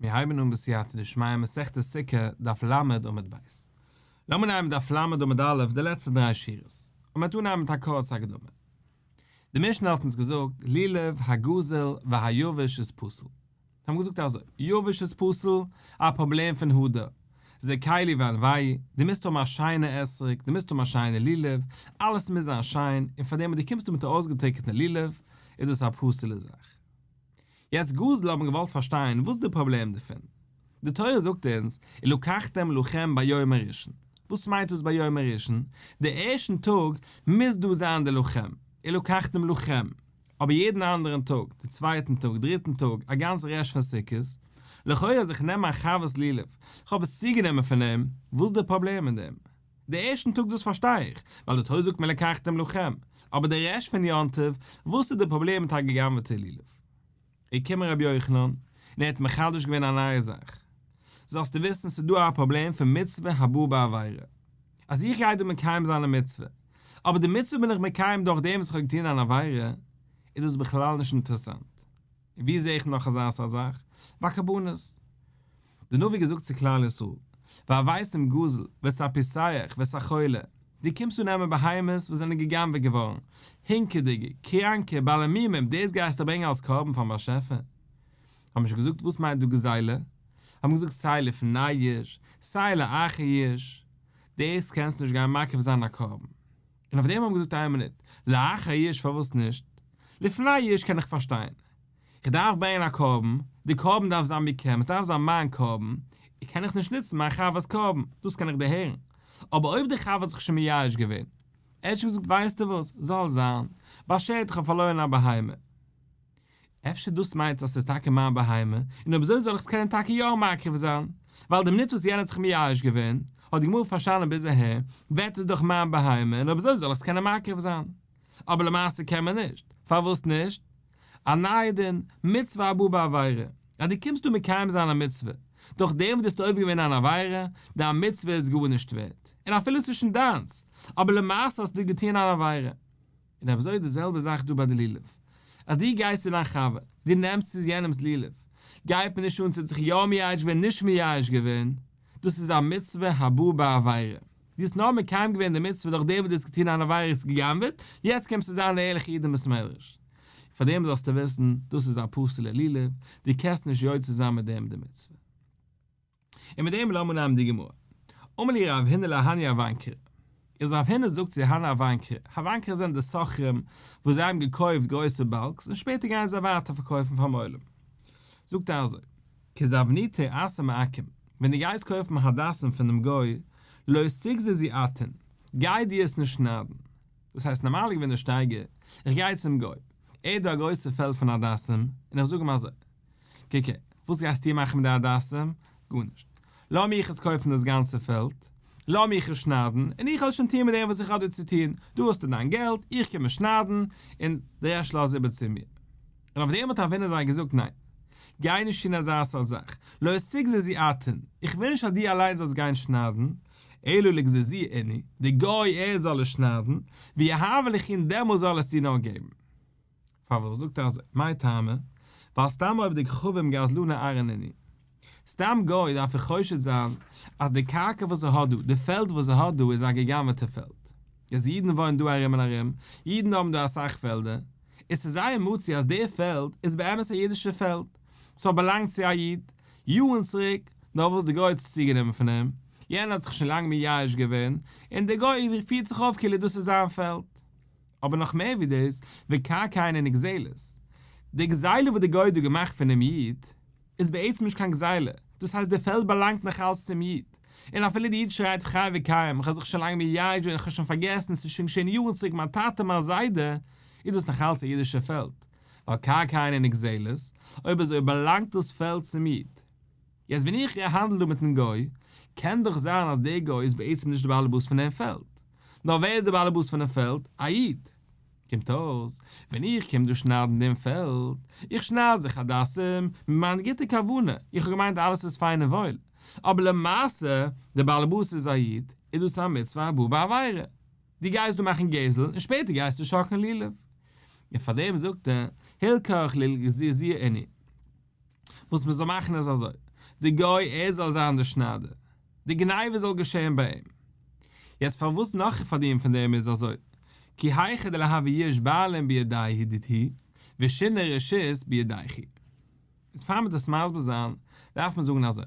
מיר הייבן אן בסייעתא דשמיא מסכת סוכה, דף ל' עמוד ב'. לאמיר נעמען דף ל' עמוד א' די לעצטע דריי שורות, און מ'וועט אנהייבן מיט א קורצע הקדמה. די משנה האט אונז געזאגט לולב הגזול והיבש איז פסול. האבן געזאגט אזוי, יבש איז פסול, א פראבלעם פון הדר, זה קלי ואנוהו, דו מוזט האבן א שיינע אתרוג, דו מוזט האבן א שיינע לולב, אלעס מוז זיין שיין, און פארדעם אז דו קומסט אן מיט א אויסגעטריקענטע לולב, איז דאס א פסול'ע זאך. יעצט גזול האט מען געוואלט פארשטיין וואס איז די פראבלעם דערפון. די תורה זאגט אונז, ולקחתם לכם ביום הראשון. וואס מיינט דאס ביום הראשון? די ערשטן טאג מוז דא זיין די לכם, ולקחתם לכם. אבער יעדן אנדערן טאג, די צווייטן טאג, דריטן טאג, א גאנץ רעשט פון סוכות, לכאורה אז איך נעם מיין חבר'ס לולב, איך האב עס צוגענומען פון אים, וואס איז די פראבלעם אין דעם? די ערשטן טאג דאס פארשטיי איך, ווייל די תורה זאגט מיר ולקחתם לכם, אבער די רעשט פון יום טוב, וואס איז די פראבלעם מיט א גע'גנב'עטע לולב? איז געקומען רבי יוחנן, און ער האט מחדש געווען א נייע זאך. זאלסטו וויסן ס'איז דא א פראבלעם פון מצוה הבאה בעבירה. אז איך גיי דא מקיים זיין א מצוה, אבער די מצוה בין איך מקיים דורך דעם וואס איך האב געטון אן עבירה, איז דאס בכלל נישט אינטערעסאנט. און ווי זע איך נאך אזא סארט זאך? ביי קרבנות. די נביא געזאגט צו כלל ישראל, והבאתם גזול, ואת הפיסח, ואת החולה, דו קומסט דא נעמען בהמות וואס זענען גע'גנב'עט געווארן, הינקעדיגע, קראנקע, בעלי מומים, דאס גייסטו ברענגען אלס קרבן פארן באשעפער? האבן שוין געזאגט וואס מיינט דא גזילה? האבן געזאגט סיי לפני יאוש, סיי לאחר יאוש, דאס קענסטו נישט גיין מקריב זיין א קרבן. און אויף דעם האבן געזאגט איין מינוט, לאחר יאוש פארוואס נישט? לפני יאוש קען איך פארשטיין, איך דארף ברענגען א קרבן, די קרבן דארף זיין מכם, עס דארף זיין מיין קרבן, איך קען איך נישט נוצן מיין חבר'ס קרבן, דאס קען איך דערהערן. אבער אויב דער חבר האט זיך שוין מייאש געווען, ער האט שוין געזאגט ווייסטו וואס, זאל זיין, באשערט איך האב פארלוירן א בהמה. אפשר דאס מיינט אז ס'איז טאקע מיין בהמה, און אויב אזוי זאל איך עס קענען טאקע יא מקריב זיין, ווייל די מינוט וואס יענער האט זיך מייאש געווען, האט די גמרא פארשטאנען ביז אהער, ווערט עס דאך מיין בהמה, און אויב אזוי זאל איך עס קענען מקריב זיין. אבער למעשה קען מען נישט. פארוואס נישט? א נייע דין, מצוה הבאה בעבירה, אז דו קומסט דא מקיים זיין א מצוה, דורך דעם וואס דו האסט עובר געווען אן עבירה, דיין מצוה איז גארנישט ווערט, און אפילו עס איז שוין דיינס, אבער למעשה האסטו געטון אן עבירה. און אויב אזוי איז די זעלבע זאך דא ביי די לולב. אז דו גייסט צו דיין חבר, דו נעמסט צו יענעמ'ס לולב, גייט מיר נישט אן צו האט זיך יא מייאש געווען נישט מייאש געווען, דאס איז א מצוה הבאה בעבירה. דו האסט נאר מקיים געווען די מצוה דורך דעם וואס דו האסט געטון אן עבירה האסט גע'גנב'עט, יעצט קומסטו זיין א ערליכע איד אין בית מדרש. פאר דעם זאלסטו וויסן, דאס איז א פסול'ע לולב, דו קענסט נישט יוצא זיין מיט דעם די מצוה. און מיט דעם לאמיר נעמען די גמרא. אמר להו רב הונא להנהו הוונקרי. איז רב הונא זאגט צו הני הוונקרי, הוונקרי זענען די סוחרים וואס זיי האבן געקויפט גרויסע bulks און שפעטער גייען זיי ווייטער פארקויפן פארן עולם. זאגט ער אזוי, כי זבניתו אסא מעכו"ם, ווען דו גייסט קויפן הדסים פון דעם גוי, לא תיגזזו אתון, גיי דו עס נישט שניידן. דאס הייסט נארמאל איז געווען דער שטייגער, איך גיי צום גוי, ער האט דא א גרויסע פעלד פון הדסים, און איך זאג אים אזוי, קוק הער, וואס גייסטו מאכן מיט די הדסים? גארנישט. לאז מיך עס קויפן דאס גאנצע פעלד, לאז מיך עס שניידן, און איך וועל שוין טון מיט דעם וואס איך האב דא צו טון, דא האסטו דיין געלט, איך קום עס שניידן, און די רעשט לאז איבער צו מיר. און אויף דעם האט רב הונא זיי געזאגט, ניין, גיי נישט טון אזא סארט זאך, לא תיגזזו אתון, איך וויל נישט אז דו אליין זאלסט גיין שניידן, אלא ליגזזוה אינהו, די גוי ער זאל עס שניידן, ויהביה ליכו און דעמאלס זאל עס דיר נאר געבן. פארוואס זאגט ער אזוי? מאי טעמא? ווייל סתם עובדי כוכבים גזלני ארעא נינהו. סתם גוי דארף איך חושד זיין אז די קרקע וואס ער האט דא, די פעלד וואס ער האט דא איז א גע'גנב'עטע פעלד. יעצט אידן וואוינען דא ארום און ארום, אידן האבן דא אסאך פעלדער, און ס'איז זייער מצוי אז די פעלד איז באמת א אידישע פעלד, ס'האט באלאנגט צו א איד, יארן צוריק, נאר וואס די גוי האט עס צוגענומען פון אים, יענער האט זיך שוין לאנג מייאש געווען, און די גוי פירט זיך אויף כאילו דאס איז זיין פעלד. אבער נאך מער ווי דאס, וקרקע אינה נגזלת. די גזילה וואס די גוי האט דא געמאכט פונעם איד, איז בעצם נישט קיין גזילה, דאס הייסט די פעלד באלאנגט נאך אלץ צום איד, און אפילו די איד שרייט חי וקיים, איך האב זיך שוין לאנג מייאש געווען, איך האב שוין פארגעסן, ס'איז שוין געשען יארן צוריק מיין טאטע מיין זיידע, איז דאס נאך אלץ א אידישע פעלד, ווייל קרקע אינה נגזלת, אויב אזוי באלאנגט דאס פעלד צום איד. יעצט ווען איך האנדל דא מיטן גוי, קען דאך זיין אז דער גוי איז בעצם נישט די בעלעבאס פון דעם פעלד. נאר ווער איז די בעלעבאס פונעם פעלד? א איד. קומט אויס, ווען איך קום דא שניידן דעם פעלד, איך שנייד זיך הדסים מיט מיין גוטע כוונה, איך האב געמיינט אלעס איז פיין און וואויל, אבער למעשה, די בעלעבאס איז א איד, איז דאס א מצוה הבאה בעבירה. דו גייסט דא מאכן גזל און שפעטער גייסטו שאקלן לולב. און פארדעם זאגט ער, הילכך ליגזזוה אינהו. וואס מען זאל מאכן איז אזוי, די גוי ער זאל זיין די שניידער, די גניבה זאל געשען ביי אים. יעצט פארוואס נאך איך פארדין פון דעם איז אזוי, כי היכי דלהוי יאוש בעלים בידייהו דידהו ושינוי רשות בידייכו. איז פאר מ'וועט עס מסביר זיין דארף מען זאגן אזוי,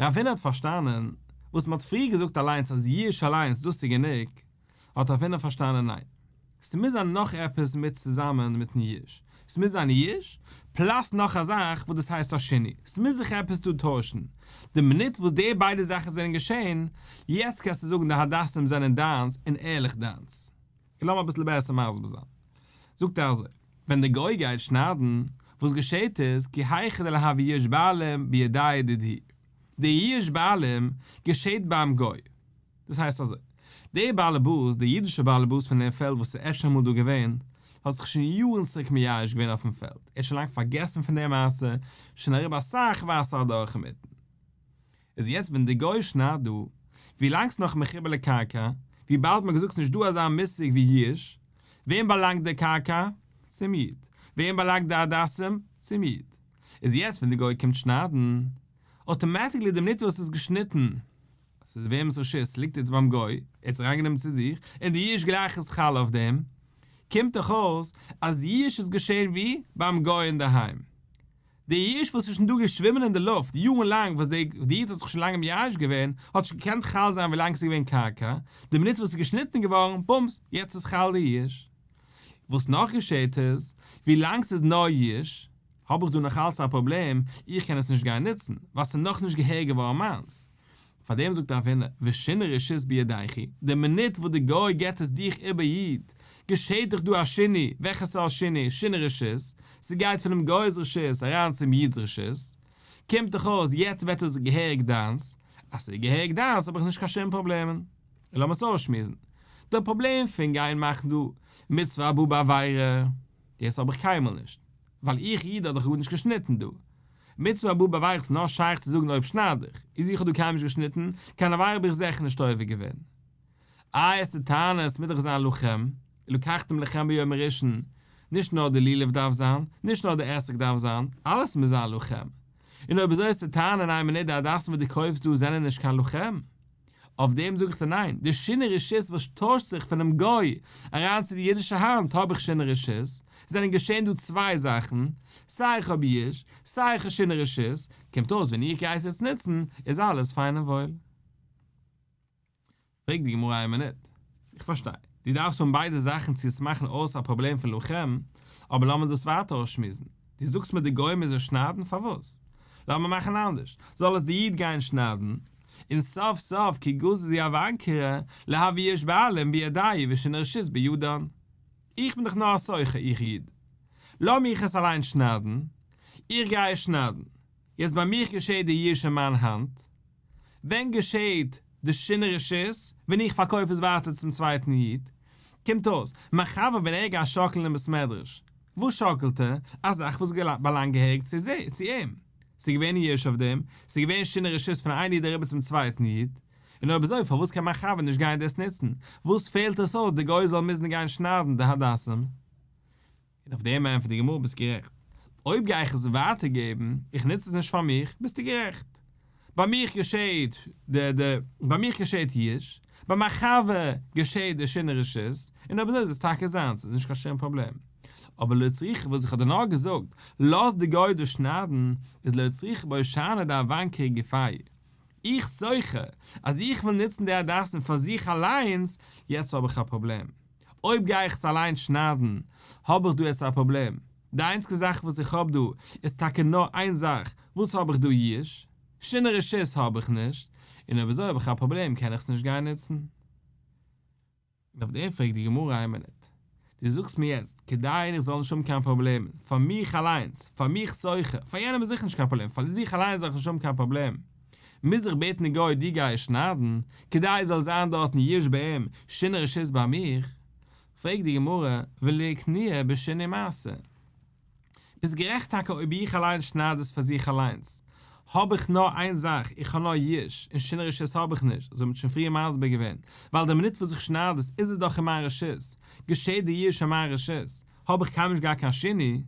רב הונא האט פארשטאנען וואס מ'האט פריער געזאגט אליינס אז יאוש אליינס דאס איז גענוג, האט רב הונא פארשטאנען ניין, ס'מוז זיין נאך עפעס מיט צוזאמען מיטן יאוש, ס'מוז זיין יאוש plus נאך א זאך וואס דאס הייסט א שינוי, ס'מוז זיך עפעס דא טוישן, די מינוט וואס די ביידע זאכן זענען געשען, יעצט קענסטו זאגן די הדסים זענען דיינס און ערליך דיינס. און לאמיר אביסל בעסער מסביר זיין. זאגט ער אזוי, ווען דער גוי גייט שניידן, וואס געשעט איז, כי היכי דלהוי יאוש בעלים בידייהו דידהו. דער יאוש בעלים געשעט ביים גוי. דאס הייסט אזוי, דער באלעבאס, דער אידישער באלעבאס פון דעם פעלד וואס איז אפשר אמאל דא געווען, האט זיך שוין יארן צוריק מייאש געווען אויפן פעלד, ער האט שוין לאנג פארגעסן פון דער מעשה, שוין אריבער אסאך וואסער אדורך אינמיטן. איז יעצט ווען די גוי שניידט דא, ווילאנג ס'נאך מחובר לקרקע, וויבאלד מ'האט געזאגט ס'נישט דא אזא מושג ווי יאוש, וועם באלאנגט די קרקע? צום איד. וועם באלאנגט די הדסים? צום איד. איז יעצט ווען די גוי קומט שניידן, automatically די מינוט וואס ס'איז געשניטן, ס'איז וועמענס רשות, ס'ליגט יעצט ביים גוי, ער האט עס אריינגענומען צו זיך, און די יאוש גלייך איז חל אויף דעם, קומט דאך אויס אז יאוש איז געשען ווי? ביים גוי אינדערהיים. די יאוש וואס איז שוין דא געשווימען אין די לופט יארן לאנג וואס די איד האט זיך שוין לאנג מייאש געווען, האט נישט געקענט חל זיין ווילאנג ס'איז געווען קרקע, די מינוט וואס ס'איז געשניטן געווארן, בומס, יעצט איז חל די יאוש. וואס נאך געשעהט איז, ווילאנג ס'איז נאר יאוש, האב איך דא נאך אלץ א פראבלעם, איך קען עס נישט גיין נוצן, ווייל ס'איז נאכנישט געהעריג געווארן מיינס. פאר דעם זאגט רב הונא, ושינוי רשות בידייכו, די מינוט וואס די גוי געט עס דיך איבער איד, געשעט דאך דא א שינוי, וועלכע סארט שינוי? שינוי רשות, ס'גייט פונעם גוי'ס רשות אריין צום איד'ס רשות, קומט דאך אויס יעצט ווערט עס געהעריג דיינס, אז ס'איז געהעריג דיינס האב איך נישט קיין שום פראבלעמען. און לאמיר עס אויסשמועסן, די פראבלעם פון גיין מאכן דא מצוה הבאה בעבירה, דאס האב איך קיינמאל נישט. ווייל איך איד האב דאך גארנישט געשניטן דא. מצוה הבאה בעבירה איז נאר שייך צו זאגן אויב שנייד איך, איז איך האב דא קיינמאל נישט געשניטן, קיין עבירה בין איך זעכער נישט עובר געווען. איי עס צו טענה'ן עס מוז דאך זיין לכם, ולקחתם לכם ביום הראשון, נישט נאר די לולב דארף זיין, נישט נאר די אתרוג דארף זיין, אלעס מוז זיין לכם. און אויב אזוי איז צו טענה'ן איין מינוט די הדסים וואס דו קויפסט דא זענען נישט קיין לכם. אויף דעם זאג איך דיר ניין, די שינוי רשות וואס טוישט זיך פונעם גוי אריין צו די אידישע האנט האב איך שינוי רשות, זענען געשען דא צוויי זאכן, סיי איך האב יאוש, סיי איך האב שינוי רשות, קומט אויס ווען איך גיי עס יעצט נוצן איז אלעס פיין און וואויל. פרעגט די גמרא איין מינוט, איך פארשטיי, דו דארפסט האבן ביידע זאכן צו עס מאכן אויס א פראבלעם פון לכם, אבער לאמיר דאס ווייטער אויסשמועסן, דו זאגסט מיר די גוי מוז עס שניידן, פארוואס? לאמיר מאכן אנדערש, זאל עס די איד גיין שניידן, און סוף סוף כי גזזו אוונכרי להוי יאוש בעלים בידייהו ושינוי רשות בידן. איך בין דאך נאר א סוחר איך איד. לאז מיך עס אליין שניידן, איך גיי עס שניידן. יעצט ביי מיך געשעהט די יאוש אין מיין האנט. ווען געשעהט די שינוי רשות? ווען איך פארקויף עס ווייטער צום צווייטן איד. קומט אויס, מיין חבר ווען ער גייט שאקלן אין בית מדרש, וואס שאקלט ער? א זאך וואס באלאנגט געהעריג צו אים. ס'איז געווען יאוש אויף דעם, ס'איז געווען שינוי רשות פון איין איד אריבער צום צווייטן איד, און אויב אזוי פארוואס קען מיין חבר נישט גיין דאס נוצן? וואס פעלט עס אויס די גוי זאל מוזן גיין שניידן די הדסים? און אויף דעם ענטפערט די גמרא ביסט גערעכט, אויב גיי איך עס ווייטער געבן, איך נוץ עס נישט פאר מיך, ביסטו גערעכט. ביי מיך געשעהט די די ביי מיך געשעהט יאוש, ביי מיין חבר געשעהט די שינוי רשות, און אויב אזוי איז עס טאקע זיינס, איז נישט קיין שום פראבלעם. אבער לא צריכא וואס איך האב דיר נאר געזאגט, לאז די גוי דאס שניידן, איז לא צריכא בהושענא דאוונכרי גופייהו. איך סוחר, אז איך וויל נוצן די הדסים פאר זיך אליינס, יעצט האב איך א פראבלעם. אויב גיי איך עס אליינס שניידן, האב איך דא יעצט א פראבלעם. די איינציגע זאך וואס איך האב דא איז טאקע נאר איין זאך, וואס האב איך דא יאוש? שינוי רשות האב איך נישט, און אויב אזוי האב איך א פראבלעם קען איך עס נישט גיין נוצן. און אויף דעם פרעגט די גמרא איין מינוט, דו זאגסט מיר יעצט כדי איך זאל נישט האבן קיין פראבלעמען, פאר מיך אליינס, פאר מיך סוחר, פאר יענעם איז זיכער נישט קיין פראבלעם, פאר זיך אליינס זאל איך נישט האבן קיין פראבלעם, מוז איך בעטן די גוי דו גיי עס שניידן, כדי עס זאל זיין דארטן יאוש ביי אים, שינוי רשות ביי מיך? פרעגט די גמרא, וליקנוה בשינוי מעשה. ביסט גערעכט טאקע אויב איך אליינס שנייד עס פאר זיך אליינס האב איך נאר איין זאך איך האב נאר יאוש און שינוי רשות האב איך נישט אזוי האט מען שוין פריער מסביר געווען ווייל די מינוט וואס איך שנייד עס איז עס דאך אין מיין רשות געשעט די יאוש אין מיין רשות האב איך קיינמאל נישט געהאט קיין שינוי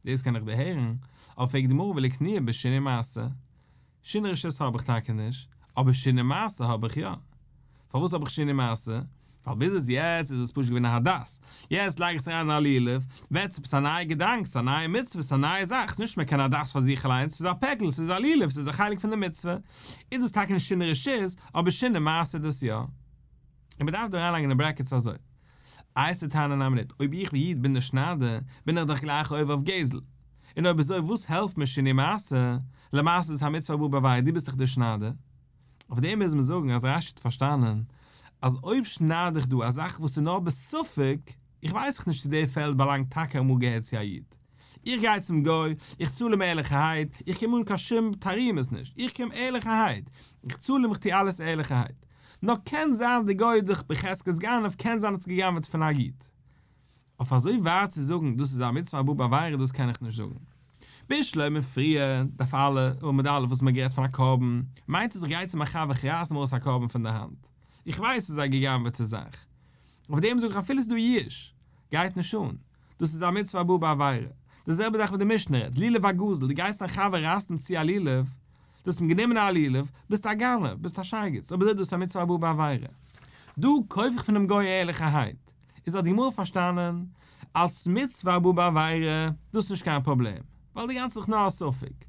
דאס קען איך דערהערן אבער פרעגט די גמרא וליקנוה בשינוי מעשה. שינוי רשות האב איך טאקע נישט, אבער שינוי מעשה האב איך יא. פארוואס האב איך שינוי מעשה? ווייל ביז עס יעצט איז עס פשוט געווען א הדס, יעצט לייג איך עס אריין אין א לולב, ווערט עס עפעס א נייע געדאנק, ס'איז א נייע מצוה, ס'איז א נייע זאך, ס'איז נישט מער קיין הדס פאר זיך אליינס, ס'איז א פעקל, ס'איז א לולב, ס'איז א חלק פון די מצוה. איז דאס טאקע נישט שינוי רשות, אבער שינוי מעשה איז דאס יא. און מ'דארף דא אריינלייגן אין די brackets אזוי. איי וועסטו טענה'ן א מינוט, אויב איך איד בין דער שניידער, בין איך דאך גלייך עובר אויף גזל. און אויב אזוי וואס העלפט מיר שינוי מעשה? למעשה איז עס א מצוה הבאה בעבירה, דו ביסט דאך דער שניידער. אויף דעם מוז מען זאגן אז רש"י האט פארשטאנען אז אויב שנייד איך דא א זאך וואס איז נאר בספק, איך ווייס איך נישט צו די פעלד באלאנגט טאקע אמאל געהערט צו א איד, איך גיי צום גוי, איך צאל אים ערליכערהייט, איך קום אן קיין שום תרעומות נישט, איך קום ערליכערהייט, איך צאל אים איך טו אלעס ערליכערהייט, נאר קען זיין די גוי איז דאך בחזקת גנב, קען זיין האט עס גע'גנב'עט פון א איד. אויף אזוי ווייט צו זאגן דאס איז א מצוה הבאה בעבירה דאס קען איך נישט זאגן. בשלמא פריער, דף א', עמוד א' וואס מ'האט גערעדט פון א קרבן, מיינט עס איך גיי צו מיין חבר איך רייס אים ארויס א קרבן פון די האנט. איך ווייס ס'איז א גע'גנב'עטע זאך. אויף דעם זאג איך אפילו ס'איז דא ייאוש, גייט נישט אן. דאס איז א מצוה הבאה בעבירה. די זעלבע זאך וואס די משנה רעדט, לולב הגזול, דו גייסט דיין חבר רייסט אים צו א לולב, דו האסט אים גענומען א לולב, ביסט א גנב, ביסט א שייגעץ, אויב אזוי דאס איז א מצוה הבאה בעבירה. דא קויף איך פונעם גוי ערליכערהייט. איז האט די גמרא פארשטאנען אלס מצוה הבאה בעבירה, דאס איז נישט קיין פראבלעם, ווייל די גאנצע איז דאך נאר א ספק.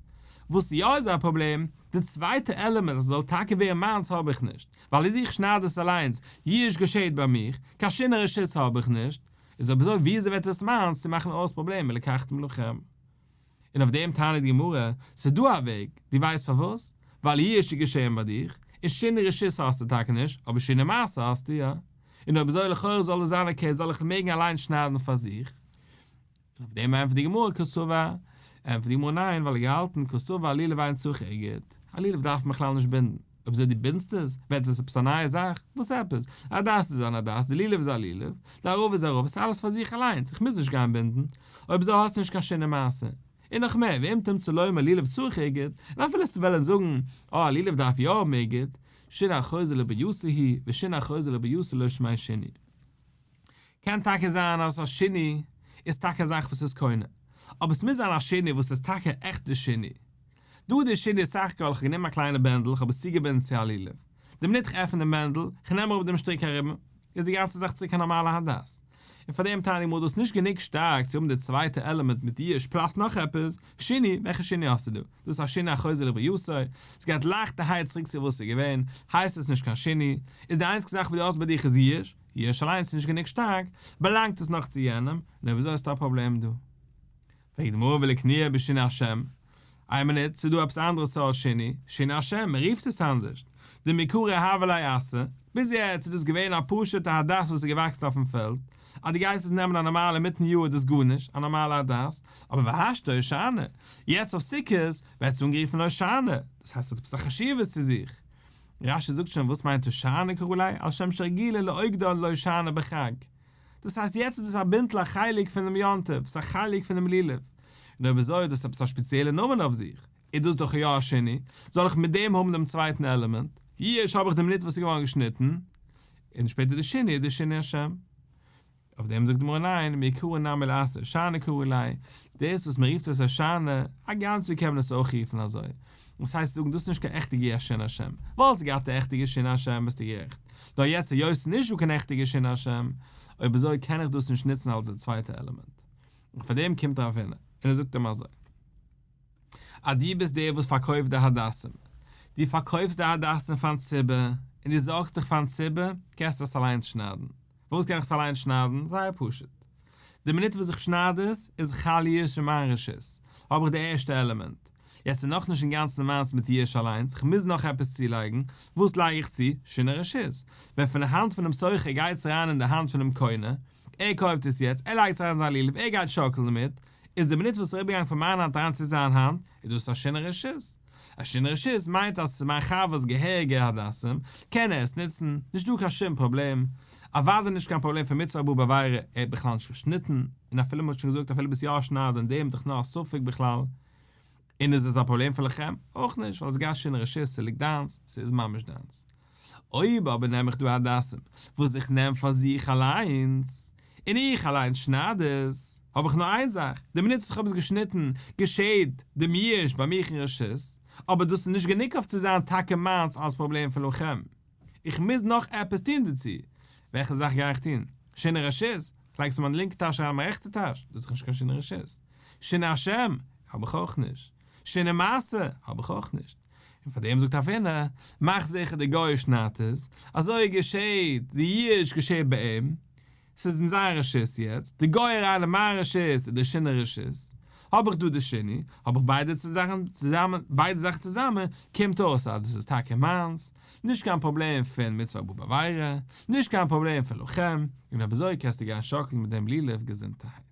וואס יא איז א פראבלעם, די צווייטע עלעמענט אז עס זאל טאקע ווערן מיינס האב איך נישט, ווייל אז איך שנייד עס אליינס, ייאוש געשעהט ביי מיך, קיין שינוי רשות האב איך נישט, איז אויב אזוי וויאזוי ווערט עס מיינס צו מאכן אויס פראבלעם ולקחתם לכם? און אויף דעם טענה'ט די גמרא, ס'איז דא א וועג, דו ווייסט פארוואס? ווייל ייאוש איז געשעהן ביי דיך, און שינוי רשות האסטו טאקע נישט, אבער שינוי מעשה האסטו יא. און אויב אזוי לכאורה זאל עס זיין okay, זאל איך מעגן אליין שניידן פאר זיך? און אויף דעם ענטפערט די גמרא קסבר, ענטפערט די גמרא ניין, ווייל ער האט געהאלטן קסבר לולב אין צריך אגד, א לולב דארף מען בכלל נישט בינדן, אויב אזוי דו בינדסט עס, ווערט עס עפעס א נייע זאך? וואס עפעס? א הדס איז אן הדס, די לולב איז א לולב, די ערבה איז ערבה, ס'איז אלעס פאר זיך אליינס, איך מוז נישט גיין בינדן. אויב אזוי האסטו נישט קיין שינוי מעשה. און נאך מער, ואם תמצא לומר לולב צריך אגד, און אפילו וועסטו וועלן זאגן, אה, א לולב דארף יא האבן אגד, שינוי החוזר לברייתו הוא, ושינוי החוזר לברייתו לא שמיה שינוי. קען טאקע זיין אז א שינוי איז טאקע א זאך וואס איז קונה, אבער עס מוז זיין א שינוי וואס איז טאקע עכטע שינוי. דא די שינוי איז סך הכל איך האב גענומען א קליינע בענדל איך האב עס צוגעבינדן צו א לולב, די מינוט איך עפן דעם בענדל, איך נעם אראפ דעם שטריק ארום, איז די גאנצע זאך צוריק א נארמאלע הדס. און פאר דעם טענה איך דאס איז נישט גענוג שטארק צו האבן די צווייטע עלעמענט מיט ייאוש plus נאך עפעס, שינוי, וועלכע שינוי האסטו דא? דאס איז א שינוי החוזר לברייתו, עס גייט לייכטערהייט צוריק צו וואס ס'איז געווען, הייסט עס נישט קיין שינוי, איז די איינציגסטע זאך וואס דו האסט ביי דיך איז ייאוש, ייאוש אליינס איז נישט גענוג שטארק, באלאנגט עס נאך צו יענעם, און אויב אזוי האסטו א פראבלעם דא. פרעגט די גמרא וליקנוה בשינוי השם, איין מינוט, ס'איז דא עפעס אנדערע סארט שינוי, שינוי השם, מען רופט עס אנדערש, דמעיקרא הוה ליה עסא, ביז יעצט איז דאס געווען א פשוטע הדס וואס איז געוואקסן אויפן פעלד, אז דו גייסט עס נעמען א נארמאלע אינמיטן יאר איז דאס גארנישט, א נארמאלע הדס, אבער והשתא הושענא, יעצט אויף סוכות ווערט עס אנגערופן הושענא, דאס הייסט ס'האט עפעס א חשיבות צו זיך. רש"י זאגט שוין וואס מיינט הושענא קרא ליה, על שם שרגילה לאוגדן להושענא בחג. דאס הייסט יעצט איז דאס א בינטל א חלק פונעם יום טוב, ס'איז א חלק פונעם לולב. און אויב אזוי איז דאס עפעס א שפעציעלע נאמען אויף זיך, איז דאס דאך יא א שינוי, זאל איך מיט דעם האבן דעם צווייטן עלעמענט, ייאוש האב איך די מינוט וואס איז געווארן געשניטן, און שפעטער די שינוי איז די שינוי השם. אויף דעם זאגט די גמרא ניין, מעיקרא נמי לעסא הושענא קרי ליה, דאס וואס מען רופט עס הושענא, א גאנץ יאר קען מען עס אויך רופן אזוי. דאס הייסט זאגן דאס איז נישט קיין עכטיגע שינוי השם. וואלסט געהאט א עכטיגע שינוי השם ביסטו גערעכט. נאר יעצט היות ס'איז נישט דא קיין עכטיגע שינוי השם, אויב אזוי קען איך דאס נישט נוצן אלס די צווייטע עלעמענט. און פאר דעם קומט רב הונא און ער זאגט אים אזוי. אז דו ביסט דער וואס פארקויפט די הדסים. דו פארקויפסט די הדסים פארן ציבור, און דו זארגסט דיך פארן ציבור, קענסטו עס אליינס שניידן. פארוואס קען איך עס אליינס שניידן? זייער פשוט. די מינוט וואס איך שנייד עס, איז חל ייאוש אין מיין רשות. האב איך די ערשטע עלעמענט. יעצט איז נאכנישט אינגאנצן מיינס מיט ייאוש אליינס, איך מוז נאך עפעס צולייגן. וואס לייג איך צו? שינוי רשות. ווען פון די האנט פונעם סוחר גייט עס אריין אין די האנט פונעם קונה, ער קויפט עס יעצט, ער לייגט עס אריין אין זיין לולב, ער גייט שאקלן דערמיט, איז די מינוט וואס עס איז אריבערגעגאנגען פון מיין האנט אריין צו זיין האנט, איז דאס א שינוי רשות. א שינוי רשות מיינט אז ס'איז מיין חבר'ס געהעריגע הדסים, קען ער עס נוצן, נישט דא קיין שום פראבלעם, אוודאי נישט קיין פראבלעם פון מצוה הבאה בעבירה, ער האט בכלל נישט געשניטן, און אפילו מ'האט שוין געזאגט אפילו ביסט יא א שניידער אין דעם איז דאך נאר א ספק בכלל, און איז עס א פראבלעם פון לכם? אויך נישט, ווייל עס גייט שינוי רשות, ס'ליגט דיינס, ס'איז ממש דיינס. אויב אבער נעם איך דא הדסים וואס איך נעם פאר זיך אליינס, און איך אליינס שנייד עס, האב איך נאר איין זאך, די מינוט וואס איך האב עס געשניטן, געשעהט דעם ייאוש ביי מיך אין רשות. אבער דאס איז נישט גענוג אויף צו זיין טאקע מיינס אלס פראבלעם פון לכם. איך מוז נאך עפעס טון דערצו. וועלכע זאך גיי איך טון? שינוי רשות? כ'לייג עס אין מיין לינקע טאש אריין אין מיין רעכטע טאש, דאס איז נישט קיין שינוי רשות. שינוי השם? האב איך אויך נישט. שינוי מעשה? האב איך אויך נישט. און פאר דעם זאגט רב הונא, מאך זיכער די גוי שניידט עס, אזוי געשעט, די יאוש געשעט ביי אים, ס'איז אין זיין רשות יעצט, די גוי אריין אין מיין רשות איז די שינוי רשות, האב איך דא די שינוי, האב איך ביידע צוזאמען, ביידע זאכן צוזאמען, קומט אויס אז דאס איז טאקע מיינס, נישט קיין פראבלעם פון מצוה הבאה בעבירה, נישט קיין פראבלעם פון לכם, און אויב אזוי קענסטו גיין שאקלן מיט דעם לולב געזונטערהייט.